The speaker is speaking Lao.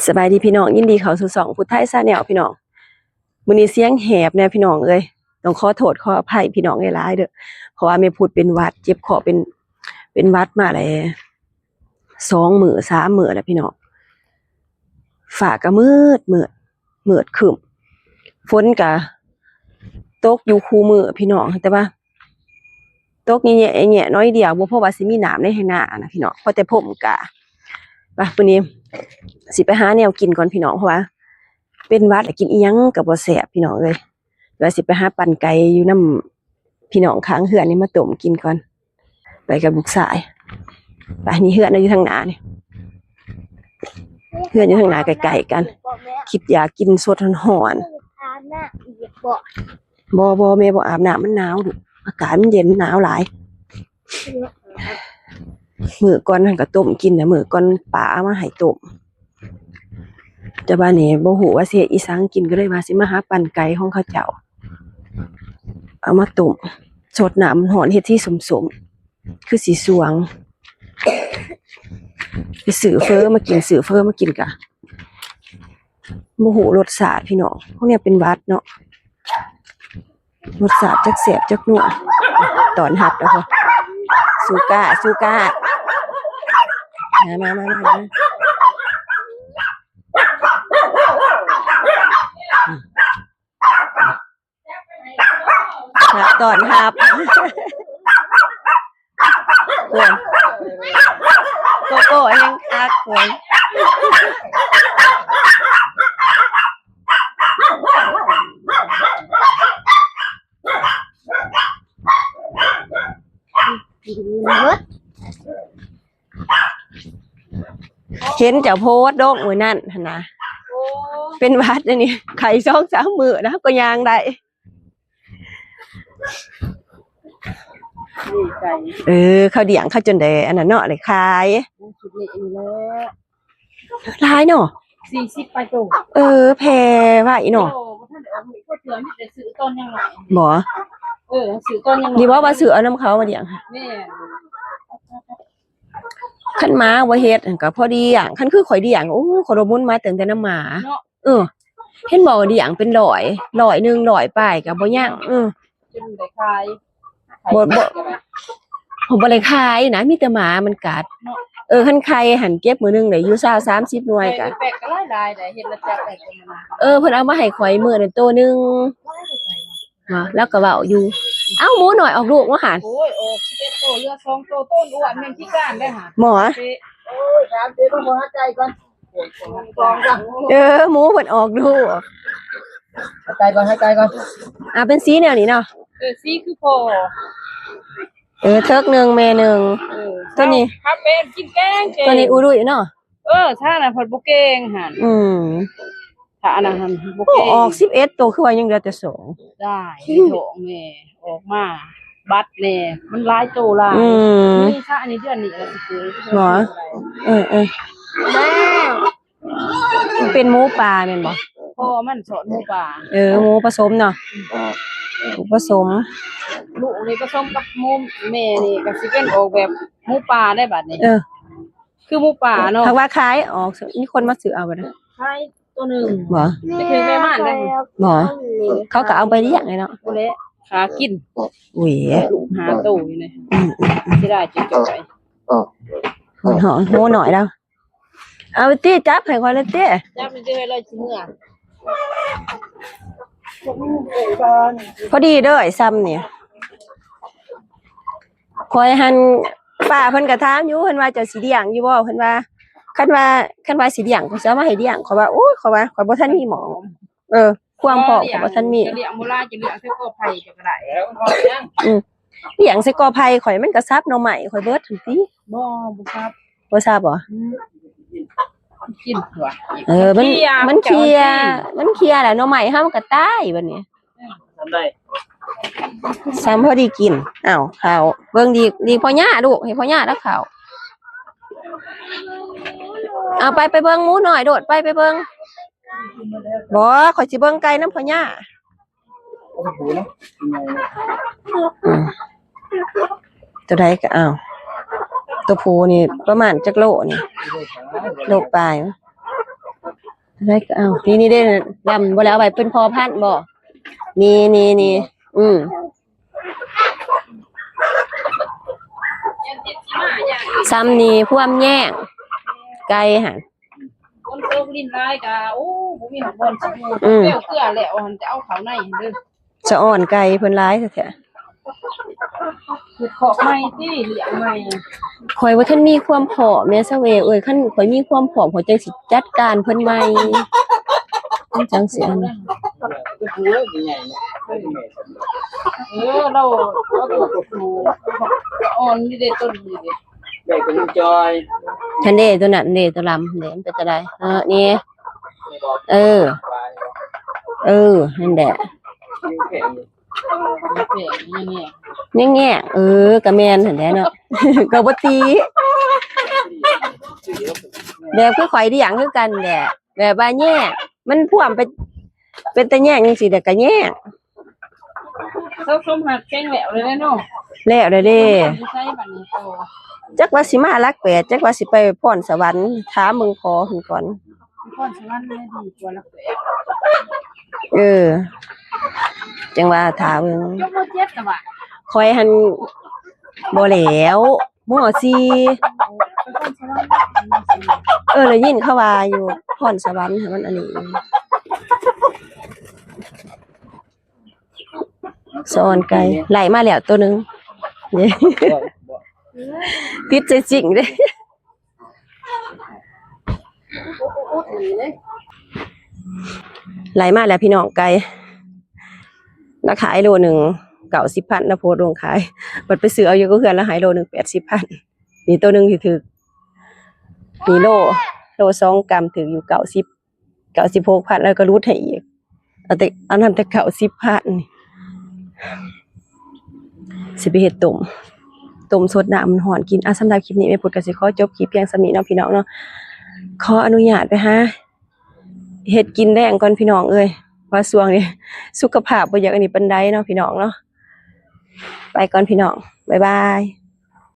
ສະບາຍດີພີ່ນ້ອງ ຍິນດີເຂົ້າສູ່ຊ່ອງພຸດໄທ Channel ພີ່ນ້ອງ. ມື້ນີ້ສຽງແຫບແດ່ພີ່ນ້ອງເອີຍ ຕ້ອງຂໍໂທດຂໍອະໄພພີ່ນ້ອງຫຼາຍໆເດີ້ ເພາະວ່າແມ່ພຸດເປັນຫວັດ ເຈັບຄໍເປັນ ເປັນຫວັດມາໄດ້ສອງມື້ສາມມື້ແລ້ວພີ່ນ້ອງ. ຟ້າກໍມືດໆ ມືດຄຶ້ມ ຝົນກໍຕົກຢູ່ຄູ່ມື້ພີ່ນ້ອງ ແຕ່ວ່າ ຕົກແຍະໆ ແຍະໆ ໜ້ອຍດຽວ ບໍ່ພໍວ່າຊິມີນ້ຳໃນໄຮ່ນານະພີ່ນ້ອງ ພໍແຕ່ພົ່ມກາ. ໄປ ມື້ນີ້ຊິໄປຫາແນວກິນກ່ອນພີ່ນ້ອງ ເພາະວ່າເປັນຫວັດ ແລ້ວກິນອີ່ຫຍັງກໍບໍ່ແຊບພີ່ນ້ອງເອີຍ. ວ່າຊິໄປຫາປັ່ນໄກ່ຢູ່ນຳພີ່ນ້ອງຂ້າງເຮືອນນີ້ມາຕົ້ມກິນກ່ອນ ໄປກັບລູກຊາຍ. ໄປ ນີ້ເຮືອນຢູ່ທາງໜ້ານີ້ ເຮືອນຢູ່ທາງໜ້າໃກ້ໆກັນ. ຄິດຢາກກິນສົດຮ້ອນໆ. ອາບນ້ຳອີກບໍ່? ບໍ່ ບໍ່ ແມ່ບໍ່ອາບນ້ຳ ມັນໜາວລູກ ອາກາດມັນເຢັນ ໜາວຫຼາຍ. ມື້ກ່ອນຫັ້ນກໍຕົ້ມກິນນະ ມື້ກ່ອນປ້າເອົາມາໃຫ້ຕົ້ມ ແຕ່ບາດນີ້ບໍ່ຮູ້ວ່າຊິເຮັດອີ່ຫຍັງກິນ ກໍເລີຍວ່າຊິມາຫາປັ່ນໄກ່ຂອງເຂົາເຈົ້າ ເອົາມາຕົ້ມ ສົດນ້ຳຮ້ອນ ເຮັດສີສົ້ມໆ ຄືຊິສວງ. ໄປຊື້ເຝີມາກິນ ຊື້ເຝີມາກິນກະ ບໍ່ຮູ້ລົດຊາດພີ່ນ້ອງ ພວກນີ້ເປັນຫວັດເນາະ ລົດຊາດຈັກແຊບຈັກນົວ. ຕ້ອນຮັບແລ້ວ ຊູກ້າ ຊູກ້າ ມາ ມາ ມາ ມາ. ຮັບຕ້ອນຮັບ ໂອ້ຍ ໂກໂກ້ແຮງຄັກ ໂອ້ຍ. ເຫັນເຈົ້າໂພສລົງມື້ນັ້ນຫັ້ນນະ ເປັນຫວັດອັນນີ້ ໄຂ້ສອງສາມມື້ນະ ກໍຍ່າງໄດ້. ເອີ ເຂົາລ້ຽງເຂົາຈົນໄດ້ອັນນັ້ນເນາະ ໄດ້ຂາຍ. ຫຼາຍເນາະ ສີ່ສິບປາຍໂຕ. ເອີ ແຜ່ໄວເນາະ. ບໍ່ ເອີ ຊື້ຕອນຍັງ ນີ້ບໍ່ວ່າຊື້ເອົານຳເຂົາມາລ້ຽງ. ແມ່ນ ຄັນໝາບໍ່ເຮັດຫັ້ນກໍພໍລ້ຽງ ຄັນຄືຂ້ອຍລ້ຽງ ໂອ້ ຂ້ອຍລະມຸນມາຕັ້ງແຕ່ນຳໝາເນາະ. ເອີ ເຫັນບໍ່ ລ້ຽງເປັນຮ້ອຍ ຮ້ອຍໜຶ່ງ ຮ້ອຍປາຍກໍບໍ່ຍັງ. ເອີ ຈົນໄດ້ຂາຍ ບໍ່ ບໍ່ ບໍ່ໄດ້ຂາຍນະ ມີແຕ່ໝາມັນກັດເນາະ. ເອີ ຄັນໄຂ່ຫັ້ນເກັບມື້ໜຶ່ງໄດ້ຢູ່ຊາວສາມສິບໜ່ວຍກະ ແປກກໍຫຼາຍໆ ໄດ້ເຮັດລະຈັກໄດ້. ເອີ ເພິ່ນເອົາມາໃຫ້ຂ້ອຍມື້ນັ້ນໂຕໜຶ່ງ ວ່າ ລາວກໍເວົ້າຢູ່. ເອົ້າ ໝູນ້ອຍອອກລູກວ່າຫັ້ນ. ໂອ້ຍ ອອກສິບເອັດໂຕ ເຫຼືອສອງໂຕ ໂຕອ້ວນແມ່ນພິການເດ້ຫາ. ໝໍ ໂອ້ຍ ຖາມເສຍ ມາຫາໄກ່ກ່ອນ ເອີ ໝູເພິ່ນອອກລູກ. ຫາໄກ່ກ່ອນ ຫາໄກ່ກ່ອນ. ອ່າ ເປັນສີແນວນີ້ເນາະ. ເອີ ສີຄືພໍ່. ເອີ ເທິກໜຶ່ງ ແມ່ໜຶ່ງ. ເອີ ຕົວນີ້ ຄັບເປັນກິນແກງເກັ່ງ ຕົວນີ້ອຸລຸຍເນາະ. ເອີ ຖ້ານັ້ນເພິ່ນບໍ່ເກັ່ງຫັ້ນ. ອືມ ຖ້າອັນນັ້ນຫັ້ນບໍ່ເກັ່ງ. ອອກສິບເອັດໂຕ ຄືວ່າຍັງເຫຼືອແຕ່ສອງ. ໄດ້ ໃນທ້ອງແມ່ ອອກມາບັດແດ່ ມັນຫຼາຍໂຕຫຼາຍ. ອືມ ມີຊະ ອັນນີ້ເດືອນນີ້ລະຊິເກີດ. ເອີ ເອີ ແລ້ວ ເປັນໝູປ່າແມ່ນບໍ່? ພໍ່ມັນສອນໝູປ່າ. ເອີ ໝູປະສົມເນາະ ໝູປະສົມ. ລູກນີ້ປະສົມກັບໝູແມ່ນີ້ກໍຊິເປັນອອກແບບໝູປ່າໄດ້ບັດນີ້. ເອີ ຄືໝູປ່າເນາະ. ເຂົາວ່າຂາຍອອກ ມີຄົນມາຊື້ເອົາບໍ່ນະ? ຂາຍໂຕໜຶ່ງ. ບໍ່ ໄປຖືກແມ່ມ່ານໄດ້. ບໍ່ ເຂົາກໍເອົາໄປລ້ຽງເລີຍເນາະ. ບໍ່ແຫຼະ ຫາກິນ. ອຸ້ຍ ຫາໂຕຢູ່ນີ້. ອືມໆໆ ເສຍດາຍຈິດໃຈ. ໂອ້ຍ ໂຫນ້ອຍແລ້ວ. ເອົາຕິ ຈັບໃຫ້ຂ້ອຍແລ້ວຕິ. ຈັບມັນຈະໃຫ້ລອຍຊິເມືອ. ພໍດີເດີ້ ໄອ້ຊຳນີ້. ຂ້ອຍຫັ້ນ ປ້າເພິ່ນກໍຖາມຢູ່ ເພິ່ນວ່າເຈົ້າຊິລ້ຽງຢູ່ບໍ່ ເພິ່ນວ່າ ຄັນວ່າ ຄັນວ່າຊິລ້ຽງ ຂ້ອຍຊິເອົາມາໃຫ້ລ້ຽງ. ຂ້ອຍວ່າ ໂອ້ຍ ຂ້ອຍວ່າຂ້ອຍບໍ່ທັນມີໝໍ້. ເອີ ຄວາມພ້ອມກໍບໍ່ທັນມີ. ຈະລ້ຽງບໍ່ຫຼາຍ ຈະລ້ຽງໃສ່ກໍໄຜ່ກໍໄດ້. ອືມ ລ້ຽງໃສ່ກໍໄຜ່ຂ້ອຍ ມັນກໍສັບໜໍ່ໄມ້ຂ້ອຍເບິດຫັ້ນຕິ. ບໍ່ ບໍ່ສັບ. ບໍ່ສັບບໍ? ອືມ ກິນຕົວະ. ເອີ ມັນ ມັນເຄຍ ມັນເຄຍແລ້ວ ໜໍ່ໄມ້ເຮົາມັນກໍຕາຍບັດນີ້. ຊຳໄດ້ ຊຳພໍດີກິນ. ອ້າວ ເຂົ້າ ເບິ່ງ ດີ ດີພໍ່ຍ່າລູກ ໃຫ້ພໍ່ຍ່າລະເຂົ້າ. ເອົາໄປ ໄປເບິ່ງໝູນ້ອຍໂດດ ໄປ ໄປເບິ່ງ. ບໍ່ ຂ້ອຍຊິເບິ່ງໄກ່ນຳພໍ່ຍ່າ. ອືມ ຕົວໃດກໍເອົາ. ຕົວຜູ້ນີ້ປະມານຈັກໂລນີ້? ໂລປາຍ. ໄດ້ກໍເອົາ ນີ້ ນີ້ເດ້ ດຳບໍ່ແລ້ວ ເອົາໄວ້ເປັນພໍ່ພັນບໍ່? ນີ້ ນີ້ ນີ້ ອືມ ຊຳນີ້ພວມແຍງໄກ່ຫັ້ນ ຄົນຕົກຫຼິ້ນຫຼາຍກະ ໂອ້ ບໍ່ມີຫອດບ່ອນຊິຢູ່ ອືມ ແກ້ວເກືອແລ້ວຫັ້ນ ຈະເອົາເຂົ້າໃນຫັ້ນເດີ ສະອ່ອນໄກ່ເພິ່ນຫຼາຍແທ້ໆ ເຮັດຄອກໃໝ່ຕິ ລ້ຽງໃໝ່ ຂ້ອຍບໍ່ທັນມີຄວາມພ້ອມແມ່ສາວແວວເອີຍ ຄັນຂ້ອຍມີຄວາມພ້ອມ ຂ້ອຍຈັ່ງຊິຈັດການເພິ່ນໃໝ່ ມັນຈັ່ງຊິອັນ ເອີ ລາວ ລາວໂຕ ອ່ອນນີ້ເດ້ ຕົ້ນນີ້ເດ້ ແບບເປັນຈອຍ ຫັ້ນເດ້ ໂຕນັ້ນເດ້ ໂຕລຳເດ້ ມັນເປັນຈັ່ງໃດ? ເອີ ນີ້ ເອີ ເອີ ຫັ້ນແຫຼະ ແຍງໆ ເອີ ກໍແມ່ນຫັ້ນແຫຼະເນາະ ກໍບໍ່ຕິ ແບບຄືຂ້ອຍລ້ຽງຄືກັນແຫຼະ ແບບວ່າແຍງ ມັນພວມໄປ ເປັນຕາແຍງຈັ່ງຊີ້ ແລ້ວກໍແຍງ ເຈົ້າສົມຮັກແຂງແລ້ວເດ້ເນາະ ແລ້ວເດ້ ຢູ່ໃສບັດນີ້ໂຕ ຈັກວ່າຊິມາຫຼັກແປດ ຈັກວ່າຊິໄປພອນສະຫວັນ ຖາມເບິ່ງພໍ່ເພິ່ນກ່ອນ ພອນສະຫວັນແມ່ນດີກວ່າຫຼັກແປດ ເອີ ຈັ່ງວ່າຖ້າເບິ່ງ ຈົບ ມ.ເຈັດ ແລ້ວຫວາ? ຂ້ອຍຫັ້ນ ບໍ່ແລ້ວ ມ.ສີ່ ເອີ ໄດ້ຍິນເຂົາວ່າຢູ່ພອນສະຫວັນຫັ້ນ ມັນອັນນີ້ຢູ່ ສະອ່ອນໄກ່ ໄລ່ມາແລ້ວໂຕໜຶ່ງ ຕິດໃສ່ຊິງເດ້ ໄລ່ມາແລ້ວພີ່ນ້ອງ ໄກ່ລາຄາກິໂລໜຶ່ງເກົ້າສິບພັນ ລາວໂພສລົງຂາຍ ບັດໄປຊື້ເອົາຢູ່ກັບເຮືອນ ລາວໃຫ້ໂລໜຶ່ງແປດສິບພັນ ນີ້ໂຕໜຶ່ງທີ່ຖືກ ນີ້ໂລ ໂລສອງກຣາມ ຖືກຢູ່ເກົ້າສິບ ເກົ້າສິບຫົກພັນ ແລ້ວກໍຫຼຸດໃຫ້ອີກ ເອົາແຕ່ ເອົານຳແຕ່ເກົ້າສິບພັນ ຊິໄປເຮັດຕົ້ມ ຕົ້ມສົດນ້ຳມັນຮ້ອນກິນ. ອ່ະ ສຳລັບຄລິບນີ້ ແມ່ພຸດກໍຊິຂໍຈົບຄລິບພຽງສ່ຳນີ້ເນາະ ພີ່ນ້ອງເນາະ. ຂໍອະນຸຍາດໄປຫາເຮັດກິນແລງກ່ອນ ພີ່ນ້ອງເອີຍ ເພາະວ່າຊ່ວງນີ້ສຸຂະພາບບໍ່ຢາກອັນນີ້ປານໃດເນາະ ພີ່ນ້ອງເນາະ. ໄປກ່ອນ ພີ່ນ້ອງ ບາຍບາຍ.